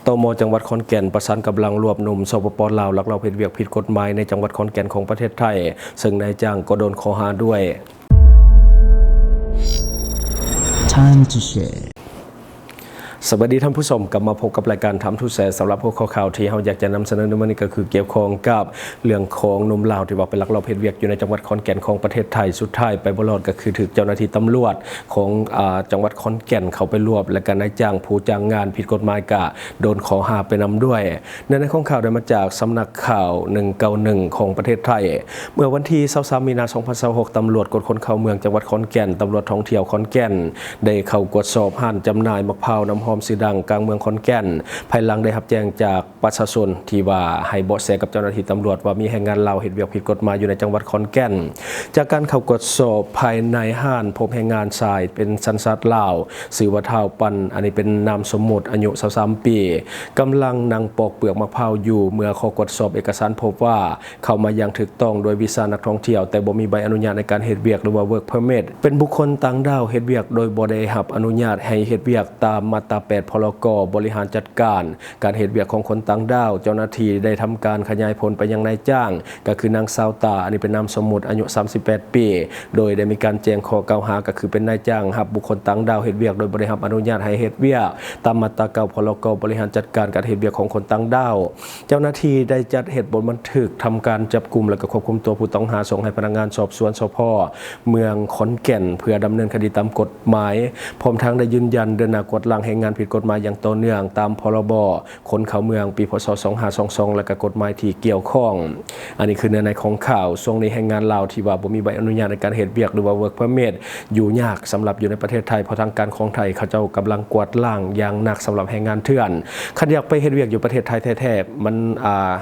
ຕມ ຈັງຫວັດຂອນແກ່ນ ປະສານກຳລັງລວບໜຸ່ມ ສປປ ລາວ ລັກລອບເຮັດວຽກຜິດກົດໝາຍໃນຈັງຫວັດຂອນແກ່ນຂອງປະເທດໄທ, ເຊິ່ງນາຍຈ້າງກໍໂດນຂໍ້ຫາດ້ວຍ. Time to share. ສະບາຍດີທ່ານຜູ້ຊົມ, ກັບມາພົບກັບລາຍການ Time to Share ສຳລັບຫົວຂໍ້ຂ່າວທີ່ເຮົາຢາກຈະນຳສະເໜີໃນມື້ນີ້ ກໍຄືກ່ຽວຂ້ອງກັບເລື່ອງຂອງໜຸ່ມລາວທີ່ວ່າໄປລັກລອບເຮັດວຽກຢູ່ໃນຈັງຫວັດຂອນແກ່ນຂອງປະເທດໄທ, ສຸດທ້າຍໄປບໍ່ລອດ ກໍຄືຖືກເຈົ້າໜ້າທີ່ຕຳຫຼວດຂອງ ອາ ຈັງຫວັດຂອນແກ່ນເຂົ້າໄປລວບ ແລະກະນາຍຈ້າງຜູ້ຈ້າງງານຜິດກົດໝາຍກະໂດນຂໍ້ຫາໄປນຳດ້ວຍ. ເນື້ອໃນຂອງຂ່າວໄດ້ມາຈາກສຳນັກຂ່າວໜຶ່ງເກົ້າໜຶ່ງຂອງປະເທດໄທ. ເມື່ອວັນທີຊາວສາມ ມີນາ ສອງພັນຊາວຫົກ ຕຳຫຼວດກວດຄົນເຂົ້າເມືອງຈັງຫວັດຂອນແກ່ນ, ຕຳຫຼວດທ່ອງທ່ຽວຂອນແກ່ນ ໄດ້ເຂົ້າກວດສອບຮ້ານຈຳໜ່າຍໝາກພ້າວນ້ຳຫອມຊື່ດັງກາງເມືອງຂອນແກ່ນ, ພາຍຫຼັງໄດ້ຮັບແຈ້ງຈາກປະຊາຊົນທີ່ວ່າໃຫ້ເບາະແສກັບເຈົ້າໜ້າທີ່ຕຳຫຼວດວ່າມີແຮງງານລາວເຮັດວຽກຜິດກົດໝາຍຢູ່ໃນຈັງຫວັດຂອນແກ່ນ. ຈາກການເຂົ້າກວດສອບພາຍໃນຮ້ານ ພົບແຮງງານຊາຍເປັນສັນຊາດລາວ ຊື່ວ່າທ້າວປັນ, ອັນນີ້ເປັນນາມສົມມຸດ, ອາຍຸຊາວສາມປີ ກຳລັງນັ່ງປອກເປືອກໝາກພ້າວຢູ່. ເມື່ອຂໍກວດສອບເອກະສານ ພົບວ່າເຂົ້າມາຢ່າງຖືກຕ້ອງໂດຍວີຊານັກທ່ອງທ່ຽວ, ແຕ່ບໍ່ມີໃບອະນຸຍາດໃນການເຮັດວຽກ ຫຼືວ່າ Work Permit, ເປັນບຸກຄົນຕ່າງດ້າວເຮັດວຽກໂດຍບໍ່ໄດ້ຮັບອະນຸຍາດໃຫ້ເຮັດວຽກຕາມມາດຕາແປດ ພລກ ບໍລິຫານຈັດການການເຮັດວຽກຂອງຄົນຕ່າງດ້າວ. ເຈົ້າໜ້າທີ່ໄດ້ທຳການຂະຫຍາຍຜົນໄປຍັງນາຍຈ້າງ ກໍຄືນາງສາວຕາ, ອັນນີ້ເປັນນາມສົມມຸດ, ອາຍຸສາມສິບແປດປີ ໂດຍໄດ້ມີການແຈ້ງຂໍ້ກ່າວຫາ ກໍຄືເປັນນາຍຈ້າງຮັບບຸກຄົນຕ່າງດ້າວເຮັດວຽກໂດຍບໍ່ໄດ້ຮັບອະນຸຍາດໃຫ້ເຮັດວຽກຕາມມາດຕາເກົ້າ ພລກ ບໍລິຫານຈັດການການເຮັດວຽກຂອງຄົນຕ່າງດ້າວ. ເຈົ້າໜ້າທີ່ໄດ້ຈັດເຮັດບົດບັນທຶກທຳການຈັບກຸມ ແລະກະຄວບຄຸມຕົວຜູ້ຕ້ອງຫາ ສົ່ງໃຫ້ພະນັກງານສອບສວນ ສພ ເມືອງຂອນແກ່ນ ເພື່ອດຳເນີນຄະດີຕາມກົດໝາຍ, ພ້ອມທັງໄດ້ຢືນຢັນເດີນໜ້າກວາດລ້າງແຮງງານຜິດກົດໝາຍຢ່າງຕໍ່ເນື່ອງຕາມ ພລບ ຄົນເຂົ້າເມືອງ ປີ ພ.ສ. ສອງຫ້າສອງສອງ ແລະກະກົດໝາຍທີ່ກ່ຽວຂ້ອງ. ອັນນີ້ຄືເນື້ອໃນຂອງຂ່າວ. ຊ່ວງນີ້ແຮງງານລາວທີ່ວ່າບໍ່ມີໃບອະນຸຍາດໃນການເຮັດວຽກ ຫຼືວ່າ Work Permit ຢູ່ຍາກສຳລັບຢູ່ໃນປະເທດໄທ, ເພາະທາງການຂອງໄທເຂົາເຈົ້າກຳລັງກວາດລ້າງຢ່າງໜັກສຳລັບແຮງງານເຖື່ອນ. ຄັນຢາກໄປເຮັດວຽກຢູ່ປະເທດໄທແທ້ໆ ມັນ ອ່າ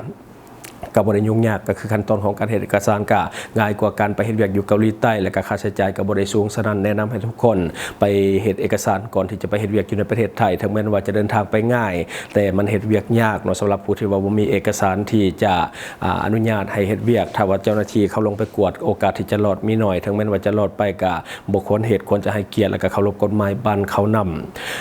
ກໍບໍ່ໄດ້ຫຍຸ້ງຍາກ, ກໍຄືຂັ້ນຕອນຂອງການເຮັດເອກະສານກໍງ່າຍກວ່າການໄປເຮັດວຽກຢູ່ເກົາຫຼີໃຕ້ ແລະກໍຄ່າໃຊ້ຈ່າຍກໍບໍ່ໄດ້ສູງ. ສະນັ້ນແນະນຳໃຫ້ທຸກຄົນໄປເຮັດເອກະສານກ່ອນທີ່ຈະໄປເຮັດວຽກຢູ່ໃນປະເທດໄທ. ເຖິງແມ່ນວ່າຈະເດີນທາງໄປງ່າຍ, ແຕ່ມັນເຮັດວຽກຍາກເນາະ ສຳລັບຜູ້ທີ່ວ່າບໍ່ມີເອກະສານທີ່ຈະ ອາ ອະນຸຍາດໃຫ້ເຮັດວຽກ. ຖ້າວ່າເຈົ້າໜ້າທີ່ເຂົາລົງໄປກວດ, ໂອກາດທີ່ຈະລອດມີໜ້ອຍ. ເຖິງແມ່ນວ່າຈະລອດໄປກໍບໍ່ຄວນເຮັດ, ຄວນຈະໃຫ້ກຽດ ແລະກໍເຄົາລົບກົດໝາຍບ້ານເຂົານຳ.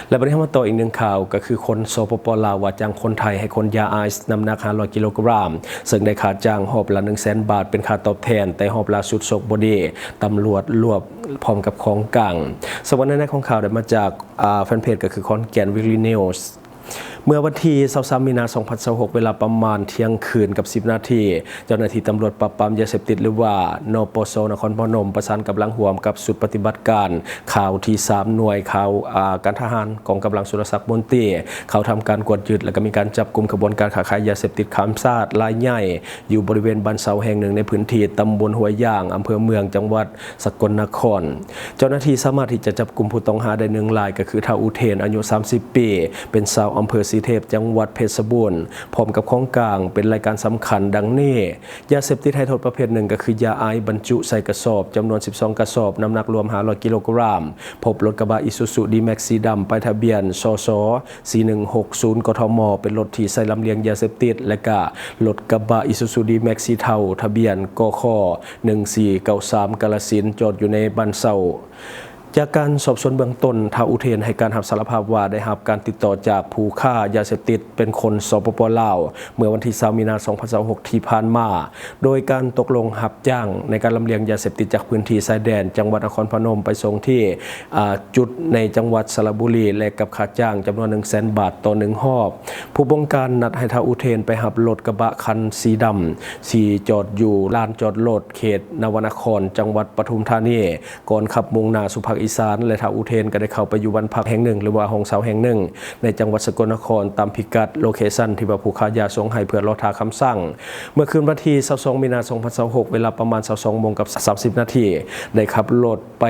ແລະບັດນີ້ເຮົາມາຕໍ່ອີກໜຶ່ງຂ່າວ, ກໍຄືຄົນ ສປປ ລາວ ວ່າຈ້າງຄົນໄທໃຫ້ຂົນຢາໄອສ໌ນ້ຳໜັກຫ້າຮ້ອຍກິໂລກຣາມ, ເຊິ່ງໄດ້ຄ່າຈ້າງຮອບລະໜຶ່ງແສນບາດເປັນຄ່າຕອບແທນ, ແຕ່ຮອບລ່າສຸດໂຊກບໍ່ດີ, ຕຳຫຼວດລວບພ້ອມກັບຂອງກາງ. ສະເໜີໃນຂອງຂ່າວໄດ້ມາຈາກ ອາ ແຟນເພຈ ກໍຄື Khon Kaen Weekly News. ເມື່ອວັນທີຊາວສາມ ມີນາ ສອງພັນຊາວຫົກ ເວລາປະມານທ່ຽງຄືນກັບສິບນາທີ, ເຈົ້າໜ້າທີ່ຕຳຫຼວດປາບປາມຢາເສບຕິດ ຫຼືວ່າ ນປສ ນະຄອນພະນົມ ປະສານກຳລັງຮ່ວມກັບຊຸດປະຕິບັດການຂ່າວທີສາມ ໜ່ວຍຂ່າວ ອາ ການທະຫານ ກອງກຳລັງສຸລະສັກມົນຕີ ເຂົ້າທຳການກວດຍຶດ ແລະກະມີການຈັບກຸມຂະບວນການຄ້າຂາຍຢາເສບຕິດຂ້າມຊາດລາຍໃຫຍ່ ຢູ່ບໍລິເວນບ້ານເຊົາແຫ່ງໜຶ່ງໃນພື້ນທີ່ຕຳບົນຫ້ວຍຢາງ ອຳເພີເມືອງ ຈັງຫວັດສະກົນນະຄອນ. ເຈົ້າໜ້າທີ່ສາມາດທີ່ຈະຈັບກຸມຜູ້ຕ້ອງຫາໄດ້ໜຶ່ງລາຍ, ກໍຄືທ້າວ ອຸເທນ ອາຍຸສາມສິບປີ, ເປັນຊາວອຳເພີສີເທບ ຈັງຫວັດເພັດຊະບູນ, ພ້ອມກັບຂອງກາງເປັນລາຍການສຳຄັນດັ່ງນີ້: ຢາເສບຕິດໃຫ້ໂທດປະເພດໜຶ່ງ ກໍຄືຢາໄອສ໌ບັນຈຸໃສ່ກະສອບ ຈຳນວນສິບສອງກະສອບ, ນ້ຳໜັກລວມຫ້າຮ້ອຍກິໂລກຣາມ, ພົບລົດກະບະ ອີຊູຊູ ດີແມັກ ສີດຳ ປ້າຍທະບຽນ ຊສ ສີ່ໜຶ່ງຫົກສູນ ກທມ ເປັນລົດທີ່ໃຊ້ລຳລຽງຢາເສບຕິດ ແລະກະລົດກະບະ ອີຊູຊູ ດີແມັກ ສີເທົາ ທະບຽນ ກຂ ໜຶ່ງສີ່ເກົ້າສາມ ກາລະສິນ ຈອດຢູ່ໃນບ້ານເຊົາ. ຈາກການສອບສວນເບື້ອງຕົ້ນ, ທ້າວ ອຸເທນ ໃຫ້ການຮັບສາລະພາບວ່າໄດ້ຮັບການຕິດຕໍ່ຈາກຜູ້ຄ້າຢາເສບຕິດເປັນຄົນ ສປປ ລາວ ເມື່ອວັນທີຊາວ ມີນາ ສອງພັນຊາວຫົກ ທີ່ຜ່ານມາ, ໂດຍການຕົກລົງຮັບຈ້າງໃນການລຳລຽງຢາເສບຕິດຈາກພື້ນທີ່ຊາຍແດນ ຈັງຫວັດນະຄອນພະນົມ ໄປສົ່ງທີ່ ອາ ຈຸດໃນຈັງຫວັດສະລະບູລີ ແລະກັບຄ່າຈ້າງຈຳນວນໜຶ່ງແສນບາດຕໍ່ໜຶ່ງຮອບ. ຜູ້ບົງການນັດໃຫ້ທ້າວ ອຸເທນ ໄປຮັບລົດກະບະຄັນສີດຳ ທີ່ຈອດຢູ່ລານຈອດລົດເຂດນະວະນະຄອນ ຈັງຫວັດປະທຸມທານີ ກ່ອນຂັບມຸ່ງໜ້າສູ່ພາກອີສານ ແລະ ທ້າວ ອຸເທນ ກໍໄດ້ເຂົ້າໄປຢູ່ບ້ານພັກແຫ່ງໜຶ່ງ ຫຼືວ່າຫ້ອງເຊົ່າແຫ່ງໜຶ່ງ ໃນຈັງຫວັດສະກົນນະຄອນ ຕາມພິກັດ ໂລເຄຊັນ ທີ່ວ່າຜູ້ຄ້າຢາສົ່ງໃຫ້ເພື່ອລໍຖ້າຄຳສັ່ງ. ເມື່ອຄືນວັນທີຊາວສອງ ມີນາ ສອງພັນຊາວຫົກ ເວລາປະມານຊາວສອງໂມງກັບສາມສິບນາທີ ໄດ້ຂັບລົດໄປ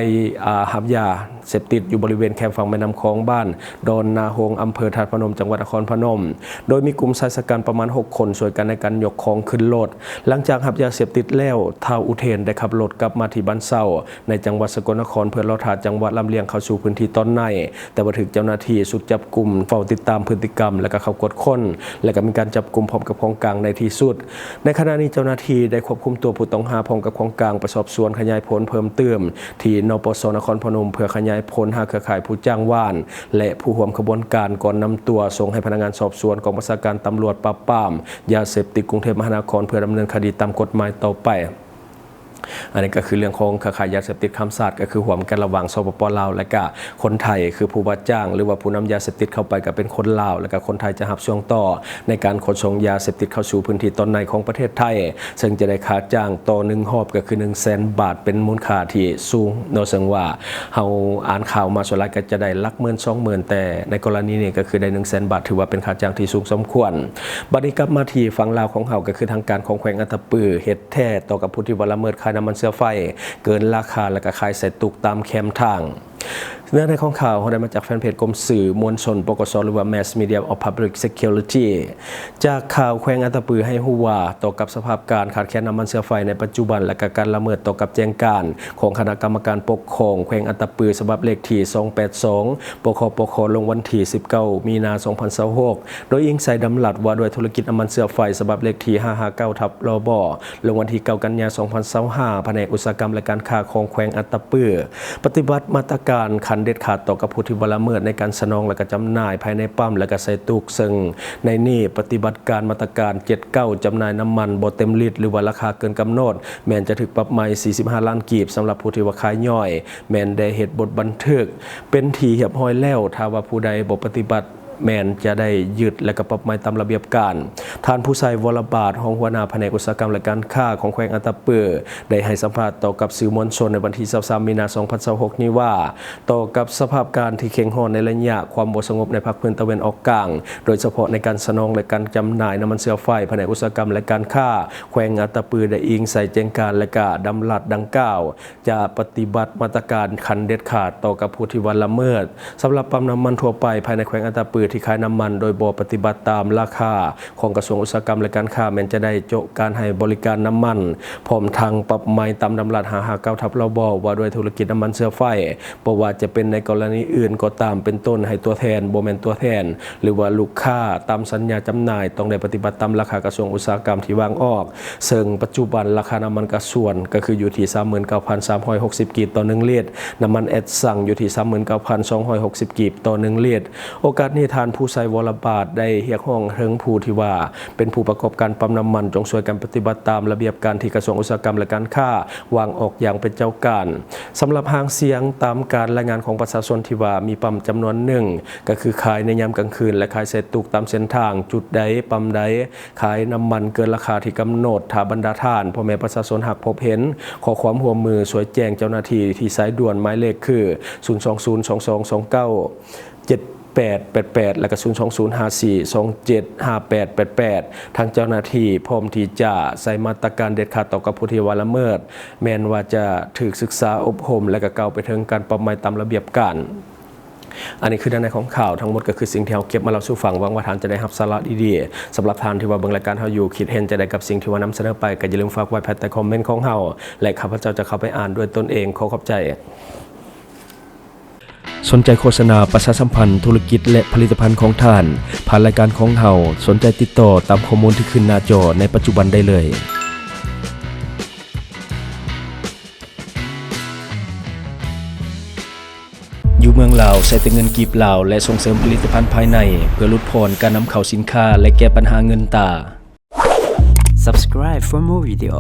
ອາ ຮັບຢາເສບຕິດຢູ່ບໍລິເວນແຄມຝັ່ງແມ່ນ້ຳຂອງ ບ້ານດອນນາໂຮງ ອຳເພີທາດພະນົມ ຈັງຫວັດນະຄອນພະນົມ, ໂດຍມີກຸ່ມຊາຍຊະກັນປະມານຫົກຄົນ ຊ່ວຍກັນໃນການຍົກຂອງຂຶ້ນລົດ. ຫຼັງຈາກຮັບຢາເສບຕິດແລ້ວ, ທ້າວ ອຸເທນ ໄດ້ຂັບລົດກັບມາທີ່ບ້ານເຊົ່າໃນຈັງຫວັດສະກົນນະຄອນ ເພື່ອລໍຖ້າ ຈັງຫວັດລຳລຽງເຂົ້າສູ່ພື້ນທີ່ຕອນໃນ, ແຕ່ວ່າຖືກເຈົ້າໜ້າທີ່ຊຸດຈັບກຸມ, ເຝົ້າຕິດຕາມພຶດຕິກຳ ແລະກະເຂົ້າກວດຄົ້ນ ແລະກະມີການຈັບກຸມພ້ອມກັບຂອງກາງໃນທີ່ສຸດ. ໃນຂະນະນີ້ເຈົ້າໜ້າທີ່ໄດ້ຄວບຄຸມຕົວຜູ້ຕ້ອງຫາພ້ອມກັບຂອງກາງໄປສອບສວນຂະຫຍາຍຜົນເພີ່ມຕື່ມທີ່ ນປສ ນະຄອນພະນົມ ເພື່ອຂະຫຍາຍຜົນຫາເຄືອຂ່າຍຜູ້ຈ້າງວານ ແລະ ຜູ້ຮ່ວມຂະບວນການ ກ່ອນນຳຕົວສົ່ງໃຫ້ພະນັກງານສອບສວນກອງບັນຊາການຕຳຫຼວດປາບປາມຢາເສບຕິດກຸງເທບມະຫານະຄອນ ເພື່ອດຳເນີນຄະດີຕາມກົດໝາຍຕໍ່ໄປ. ອັນນີ້ກໍຄືເລື່ອງຂອງເຄືອຂ່າຍຢາເສບຕິດຂ້າມຊາດ ກໍຄືຮ່ວມກັນລະຫວ່າງ ສປປ ລາວ ແລະກະຄົນໄທ ຄືຜູ້ວ່າຈ້າງ ຫຼືວ່າຜູ້ນຳຢາເສບຕິດເຂົ້າໄປກໍເປັນຄົນລາວ ແລະກະຄົນໄທຈະຮັບຊ່ວງຕໍ່ໃນການຂົນສົ່ງຢາເສບຕິດເຂົ້າສູ່ພື້ນທີ່ຕອນໃນຂອງປະເທດໄທ ເຊິ່ງຈະໄດ້ຄ່າຈ້າງຕໍ່ໜຶ່ງຮອບກໍຄືໜຶ່ງແສນບາດ ເປັນມູນຄ່າທີ່ສູງເນາະ. ເຊິ່ງວ່າເຮົາອ່ານຂ່າວມາສ່ວນຫຼາຍກໍຈະໄດ້ຫຼັກໝື່ນ ສອງໝື່ນ ແຕ່ໃນກໍລະນີນີ້ກໍຄືໄດ້ໜຶ່ງແສນບາດ ຖືວ່າເປັນຄ່າຈ້າງທີ່ສູງສົມຄວນ. ບັດນີ້ກັບມາທີ່ຝັ່ງລາວຂອງເຮົາ ກໍຄືທາງການຂອງແຂວງອັດຕະປືເຮັດ ແທ້ຕໍ່ກັບຜູ້ທີ່ວ່າລະເມີດຂາຍນ້ຳມັນເຊື້ອໄຟເກີນລາຄາ ແລະກະຂາຍໃສ່ຕຸກຕາມແຄມທາງ. ເນື້ອໃນຂອງຂ່າວເຮົາໄດ້ມາຈາກແຟນເພຈກົມສື່ມວນຊົນ ປກສ ຫຼືວ່າ Mass Media of Public Security. ຈາກຂ່າວແຂວງອັດຕະປືໃຫ້ຮູ້ວ່າ ຕໍ່ກັບສະພາບການຂາດແຄນນ້ຳມັນເຊື້ອໄຟໃນປັດຈຸບັນ ແລະກະການລະເມີດຕໍ່ກັບແຈ້ງການຂອງຄະນະກຳມະການປົກຄອງແຂວງອັດຕະປື ສະບັບເລກທີສອງແປດສອງ ປຄປຄ ລົງວັນທີສິບເກົ້າ ມີນາ ສອງພັນຊາວຫົກ ໂດຍອີງໃສ່ດຳລັດວ່າດ້ວຍທຸລະກິດນ້ຳມັນເຊື້ອໄຟ ສະບັບເລກທີຫ້າຫ້າເກົ້າ ທັບ ລບ ລົງວັນທີເກົ້າ ກັນຍາ ສອງພັນຊາວຫ້າ ພະແນກອຸດສາຫະກຳ ແລະ ການຄ້າຂອງແຂວງອັດຕະປື ປະຕິບັດມາດຕະການຂັ້ນເດັດຂາດຕໍ່ກັບຜູ້ທີ່ວ່າລະເມີດໃນການສະໜອງ ແລະ ກະຈຳໜ່າຍພາຍໃນປ້ຳ ແລະ ກະໃສ່ຕຸກ, ເຊິ່ງໃນນີ້ປະຕິບັດການມາດຕະການເຈັດເກົ້າ ຈຳໜ່າຍນ້ຳມັນບໍ່ເຕັມລິດ ຫຼືວ່າລາຄາເກີນກຳນົດ ແມ່ນຈະຖືກປັບໃໝສີ່ສິບຫ້າລ້ານກີບ, ສຳລັບຜູ້ທີ່ວ່າຂາຍຍ່ອຍ ແມ່ນໄດ້ເຮັດບົດບັນທຶກເປັນທີ່ຮຽບຮ້ອຍແລ້ວ, ຖ້າວ່າຜູ້ໃດບໍ່ປະຕິບັດ ແມ່ນຈະໄດ້ຍຶດ ແລະ ກໍປັບໃໝຕາມລະບຽບການ. ທ່ານ ພູໄຊ ວໍລະບາດ ຮອງຫົວໜ້າພະແນກອຸດສາຫະກຳ ແລະ ການຄ້າຂອງແຂວງອັດຕະປື ໄດ້ໃຫ້ສຳພາດຕໍ່ກັບສື່ມວນຊົນໃນວັນທີຊາວສາມ ມີນາ ສອງພັນຊາວຫົກ ນີ້ວ່າ ຕໍ່ກັບສະພາບການທີ່ເຄັ່ງຮ້ອນໃນໄລຍະຄວາມບໍ່ສະຫງົບໃນພາກພື້ນຕາເວັນອອກກາງ, ໂດຍສະເພາະໃນການສະໜອງ ແລະ ການຈຳໜ່າຍນ້ຳມັນເຊື້ອໄຟ, ພະແນກອຸດສາຫະກຳ ແລະ ການຄ້າແຂວງອັດຕະປື ໄດ້ອີງໃສ່ແຈ້ງການ ແລະ ກະດຳລັດດັ່ງກ່າວ ຈະປະຕິບັດມາດຕະການຂັ້ນເດັດຂາດຕໍ່ກັບຜູ້ທີ່ວ່າລະເມີດ. ສຳລັບປ້ຳນ້ຳມັນທົ່ວໄປພາຍໃນແຂວງອັດຕະປືທີ່ຂາຍນ້ຳມັນໂດຍບໍ່ປະຕິບັດຕາມລາຄາຂອງກະຊວງອຸດສາຫະກຳ ແລະ ການຄ້າ ແມ່ນຈະໄດ້ໂຈະການໃຫ້ບໍລິການນ້ຳມັນ ພ້ອມທັງປັບໃໝຕາມດຳລັດຫ້າຫ້າເກົ້າ ທັບ ລບ ວ່າດ້ວຍທຸລະກິດນ້ຳມັນເຊື້ອໄຟ, ບໍ່ວ່າຈະເປັນໃນກໍລະນີອື່ນກໍຕາມ, ເປັນຕົ້ນໃຫ້ຕົວແທນ, ບໍ່ແມ່ນຕົວແທນ ຫຼືວ່າລູກຄ້າຕາມສັນຍາຈຳໜ່າຍ ຕ້ອງໄດ້ປະຕິບັດຕາມລາຄາກະຊວງອຸດສາຫະກຳທີ່ວາງອອກ. ເຊິ່ງປັດຈຸບັນລາຄານ້ຳມັນກາຊວນກໍຄືຢູ່ທີ່ສາມໝື່ນເກົ້າພັນສາມຮ້ອຍຫົກສິບກີບຕໍ່ໜຶ່ງລິດ, ນ້ຳມັນແອັດຊັງຢູ່ທີ່ສາມໝື່ນເກົ້າພັນສອງຮ້ອຍຫົກສິບກີບຕໍ່ໜຶ່ງລິດ. ໂອກາດນີ້ ທ່ານ ພູໄຊ ວໍລະບາດ ໄດ້ຮຽກຮ້ອງເຖິງຜູ້ທີ່ວ່າເປັນຜູ້ປະກອບການປ້ຳນ້ຳມັນ ຈົ່ງຊ່ວຍກັນປະຕິບັດຕາມລະບຽບການທີ່ກະຊວງອຸດສາຫະກຳ ແລະ ການຄ້າວາງອອກຢ່າງເປັນເຈົ້າການ. ສຳລັບຫາງສຽງຕາມການລາຍງານຂອງປະຊາຊົນທີ່ວ່າມີປ້ຳຈຳນວນໜຶ່ງ ກໍຄືຂາຍໃນຍາມກາງຄືນ ແລະ ຂາຍໃສ່ຕຸກຕາມເສັ້ນທາງ, ຈຸດໃດ, ປ້ຳໃດ, ຂາຍນ້ຳມັນເກີນລາຄາທີ່ກຳນົດ. ຖ້າບັນດາທ່ານພໍ່ແມ່ປະຊາຊົນຫາກພົບເຫັນ, ຂໍຄວາມຮ່ວມມືຊ່ວຍແຈ້ງເຈົ້າໜ້າທີ່ທີ່ສາຍດ່ວນໝາຍເລກຄື ສູນສອງສູນສອງສອງສອງເກົ້າເຈັດແປດແປດແປດ ແລະ ກະ ສູນສອງສູນຫ້າສີ່ສອງເຈັດຫ້າແປດແປດແປດ. ທາງເຈົ້າໜ້າທີ່ພ້ອມທີ່ຈະໃຊ້ມາດຕະການເດັດຂາດຕໍ່ກັບຜູ້ທີ່ວ່າລະເມີດ, ແມ່ນວ່າຈະຖືກສຶກສາອົບຮົມ ແລະ ກະກ່າວໄປເຖິງການປັບໃໝຕາມລະບຽບການ. ອັນນີ້ຄືເນື້ອໃນຂອງຂ່າວທັງໝົດ, ກໍຄືສິ່ງທີ່ເຮົາເກັບມາເລົ່າສູ່ຟັງ. ຫວັງວ່າທ່ານຈະໄດ້ຮັບສາລະດີໆ. ສຳລັບທ່ານທີ່ວ່າເບິ່ງລາຍການເຮົາຢູ່, ຄິດເຫັນຈັ່ງໃດກັບສິ່ງທີ່ວ່ານຳສະເໜີໄປ, ກໍຢ່າລືມຝາກໄວ້ພາຍໃຕ້ຄອມເມັນຂອງເຮົາ ແລະ ຂ້າພະເຈົ້າຈະເຂົ້າໄປອ່ານດ້ວຍຕົນເອງ. ຂໍຂອບໃຈ. ສົນໃຈໂຄສະນາປະຊາສຳພັນທຸລະກິດ ແລະ ຜະລິດຕະພັນຂອງທ່ານ ຜ່ານລາຍການຂອງເຮົາ, ສົນໃຈຕິດຕໍ່ຕາມຂໍ້ມູນທີ່ຂຶ້ນໜ້າຈໍໃນປັດຈຸບັນໄດ້ເລີຍ. ຢູ່ເມືອງລາວ ໃຊ້ແຕ່ເງິນກີບລາວ ແລະ ສົ່ງເສີມຜະລິດຕະພັນພາຍໃນ ເພື່ອຫຼຸດຜ່ອນການນຳເຂົ້າສິນຄ້າ ແລະ ແກ້ບັນຫາເງິນຕາ. Subscribe for more video.